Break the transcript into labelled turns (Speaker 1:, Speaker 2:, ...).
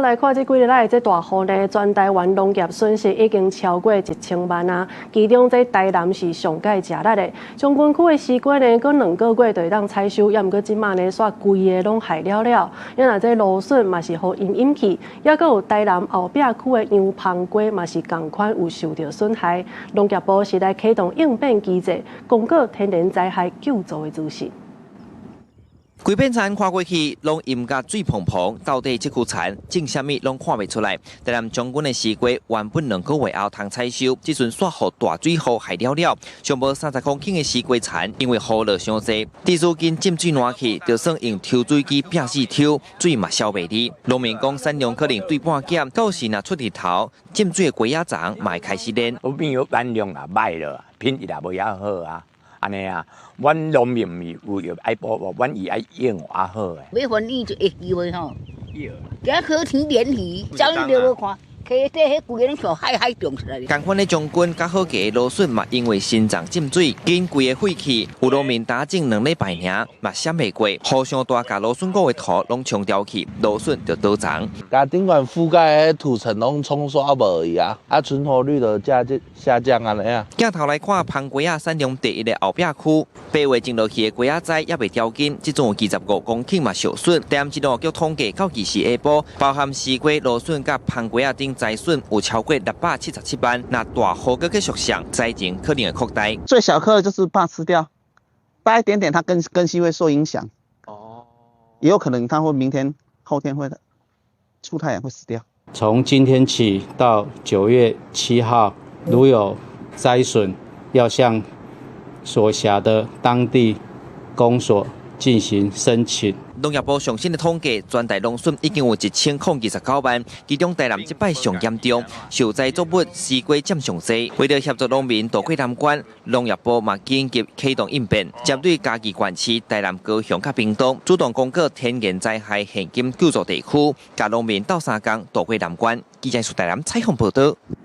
Speaker 1: 來看這幾日來這大雨呢，全台灣農業損失已經超過1000萬啊！其中這台南是上蓋食力的，將軍區的西瓜呢，閣2個月就會當採收，猶毋過這馬呢，煞規个攏害了了。啊若這蘆筍嘛是予淹淹去，猶閣有台南後壁區的洋芳瓜嘛是仝款有受著損害。農業部是來啟動應變機制，公告天然災害救助的資訊。
Speaker 2: 規片田看過去，攏淹甲水澎澎，到底這區田種啥物攏看袂出來。台南將軍的西瓜原本2個月後通採收，這陣煞予大水雨害了了。上無30公頃的西瓜田，因為雨落傷濟，地資金浸水爛去，就算用抽水機拚死抽，水嘛消袂離。農民講產量可能對半減，到時若出日頭，浸水的瓜仔欉嘛會開始蔫。
Speaker 3: 有變有產量也歹了，品質也無遐好啊。按呢啊，阮農民毋是有愛保護，阮伊愛養活好的。
Speaker 4: 欲翻雨就會機會吼，今好天連雨，早日就無看。溪底彼規个攏像海海漲出來。
Speaker 2: 仝款的將軍佮好價蘆筍嘛，因為心臟浸水，緊規个廢去。有農民打種2禮拜爾，嘛閃袂過，雨傷大，共蘆筍果的土攏沖掉去，蘆筍就倒叢。
Speaker 5: 共頂懸覆蓋的土層攏沖刷無去啊，啊存活率就下降按呢啊。
Speaker 2: 鏡頭來看，芳瓜仔產量第一的後壁區，8月種落去的瓜仔栽猶未凋根，這陣有25公頃嘛受損。台南市農業局統計到彼時下晡，包含西瓜、蘆筍佮芳瓜仔等災損有超過677萬，若大雨閣繼續上，災情可能會擴大。
Speaker 6: 最小顆的就是怕吃掉，大一點點，它根系會受影響。哦，也有可能它會明天、後天會出太陽會死掉。
Speaker 7: 從今天起到9月7號，如有災損，要向所轄的當地公所進行申請。
Speaker 2: 農業部上新的統計，全台農損已經有1029萬，其中台南這擺上嚴重，受災作物西瓜佔上濟。為了協助農民渡過難關，農業部嘛緊急啟動應變，針對嘉義縣市、台南、高雄佮屏東，主動公告天然災害現金救助地區，共農民鬥相共渡過難關。記者蘇台南採訪報道。